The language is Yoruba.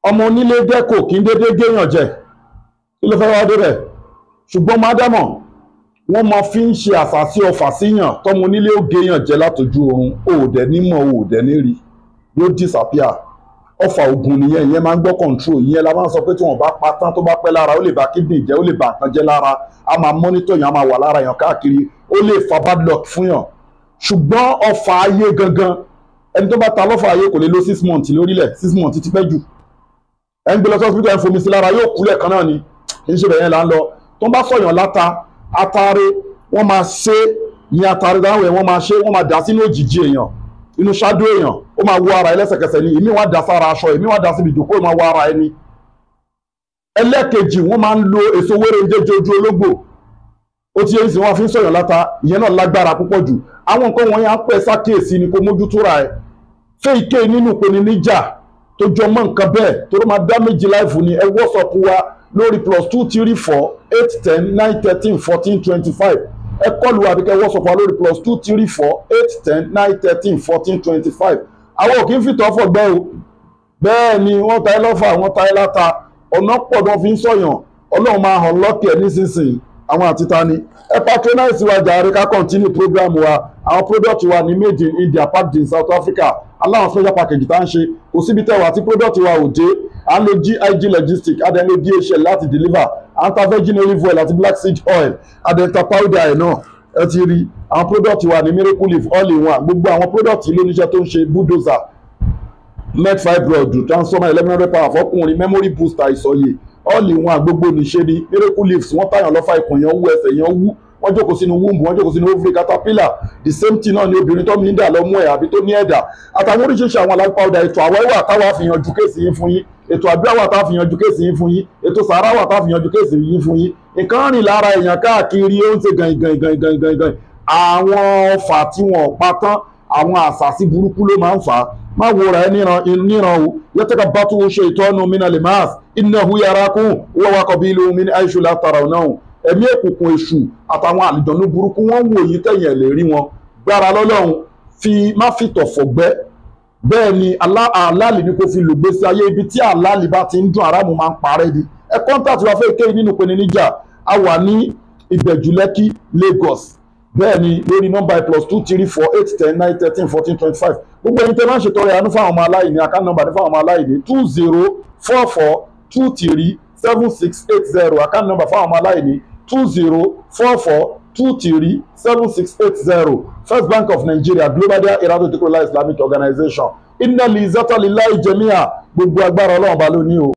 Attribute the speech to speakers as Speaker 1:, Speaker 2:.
Speaker 1: Ọmọ onílé dẹ́kò kí n dédé géèyàn jẹ, kí ló fẹ́ wá débẹ̀? Ṣùgbọ́n mádámọ̀ wọ́n máa fi ń ṣe àṣàsí ọfà síyàn, tọmọ onílé ó géèyàn jẹ látọjú oorun, òòdẹ nímọ̀ òòdẹ nírí, yóò disappear. Ọfà ògùn nìyẹn, ìyẹn máa ń gbọ́ control. Ìyẹn la máa ń sọ pé tí wọ́n bá pa tán, tó bá pẹ́ lára, ó lè ba kidney jẹ́, ó lè ba nǹkan jẹ́ lára, a máa monitor yàn, a máa wà lára yàn káàkiri, ó lè fa bad luck fún yàn. Ṣùgbọ́n ọfà ayé gangan, ẹni tó bá ta lọ́fà ayé kò lè lo 6 months lórílẹ̀, 6 months ti pẹ́ jù. Ẹ ń gbé lọ sí hospital, ẹ ń fomi sí lára, yóò kú lẹ́ẹ̀kan náà ni. Kì í ṣe bẹ̀yẹn là ń lọ. Tó ń bá sọ̀yàn láta atare, wọ́n máa ṣe ní atare dáhùn ẹ̀, wọ́n máa ṣe, wọ́n máa dà sínú òjìji èèyàn, inú ṣáájú èèyàn, ó máa wọ ara ẹ lẹ́sẹ̀kẹsẹ̀ ni. Ìmí wá dà sára aṣọ, ìmí wá dà síbi ìjókòó, ó máa wọ ara ẹni. Ẹlẹ́ẹ̀kejì, wọ́n máa ń lo èso wéré ń jẹ́jẹ́ ojú ológbò, ó ti yẹ ìsìn wọn fi ń sọ̀yàn láta, ìyẹn náà lágbára púpọ̀ jù. Àwọn nǹkan wọ̀nyí á pẹ́ sákèésí ni kò mójútó ra ẹ̀. Fẹ́ ike nínú ìpèníjà tó jọ mọ́ nǹkan bẹ́ẹ̀ tó ló máa dá méjì láìfù ni, ẹ WhatsApp wa lórí +234 810 913 14 25. Ẹ kọlù àbíkẹ́ WhatsApp wa lórí +234 810 913 14 25. Àwọn ò kí ń fìtọ́ fọ̀gbẹ́ o. Bẹ́ẹ̀ ni wọ́n ta ẹ́ lọ́fà, wọ́n ta ẹ́ láta, ọ̀nà pọ̀ tó fi ń sọ̀yàn. Ọlọ́run máa hàn lọ́kì ẹ̀ nísinsìnyí. Àwọn àti ta ni ẹ patronize wa jàre, ká continue program wa. Àwọn product wa ní made in India, packed in South Africa, aláwọn special package tá ń ṣe, kò síbi tẹ́wà tí product wa ò dé. À ń lo GIG Logistics, a dẹ̀ ń lo DHL láti deliver, à ń ta virgin olive oil àti black seed oil, a dẹ̀ ń ta powder ẹ̀ náà. Ẹ ti rí àwọn product wa ní miracle leaf all in one. Gbogbo àwọn product ló níṣẹ́ tó ń ṣe: bulldozer, med fibroid, transformer 1100 power fọkùnrin, memory booster, ìsọ̀yè, all in one. Gbogbo níṣe ni miracle leaves. Wọ́n tàyàn lọ́fà, ikùn yẹn wú, ẹsẹ̀ yẹn wú, wọ́n jókòó sínú womb, wọ́n jókòó sínú ovary, caterpillar. The same thing náà ni obìnrin tó ní dà lọ́mú ẹ̀ àbí tó ní ẹ̀dà, àtàwọn oríṣiríṣi àwọn alágbó powder. Ètò àwẹ̀ wà táwa fi yanjú case yín fún yín, ètò àdúrà wà táwa fi yanjú case yín fún yín, ètò sàárà wà táwa fi yanjú case yín fún yín. Nǹkan rìn lára èèyàn káàkiri, ó ń ṣe gàn gàn gàn gàn gàn gàn. Àwọn ọfà tí wọn pa tán, àwọn àṣàsí burúkú ló máa ń fà á. Má wo ra ẹ níran o. Yẹtẹ́ka bá tó ṣe ìtọ́nu mina lè máa innahu yarakum wa huwa qabiluhu min haythu la tarawnahum. Ẹ̀mí òkùnkùn, èṣù àtàwọn àlùjọ̀nnú burúkú, wọ́n wò yín tẹ̀yìn ẹ̀ lè rí wọn. Gbára lọ́lọ́run, fi má fi tọ̀fọ̀ gbẹ́. Bẹ́ẹ̀ ni, àlálì ni kò fi lògbèsè ayé. Ibi tí àlálì bá ti ń dùn, aráàmù máa ń parẹ́ di. Ẹ contact wa fẹ́ kéyìn nínú ìpèníjà. A wà ní Ìbẹ̀jú Lẹ́kì, Lagos. Bẹ́ẹ̀ ni, lórí nọ́mbà +234 810 913 14 25. Gbogbo ẹni tẹ́ máa ń ṣètọrẹ àánú fáwọn ọmọ aláìní, account number ní fáwọn ọmọ aláìní 2044237680. Account number fáwọn ọmọ aláìní 2044237680, First Bank of Nigeria, Global Dahiratu Dhikrlahi Islamic Organization. Inna li zata lillahi jami'a. Gbogbo agbára Ọlọ́run bá ló ní o.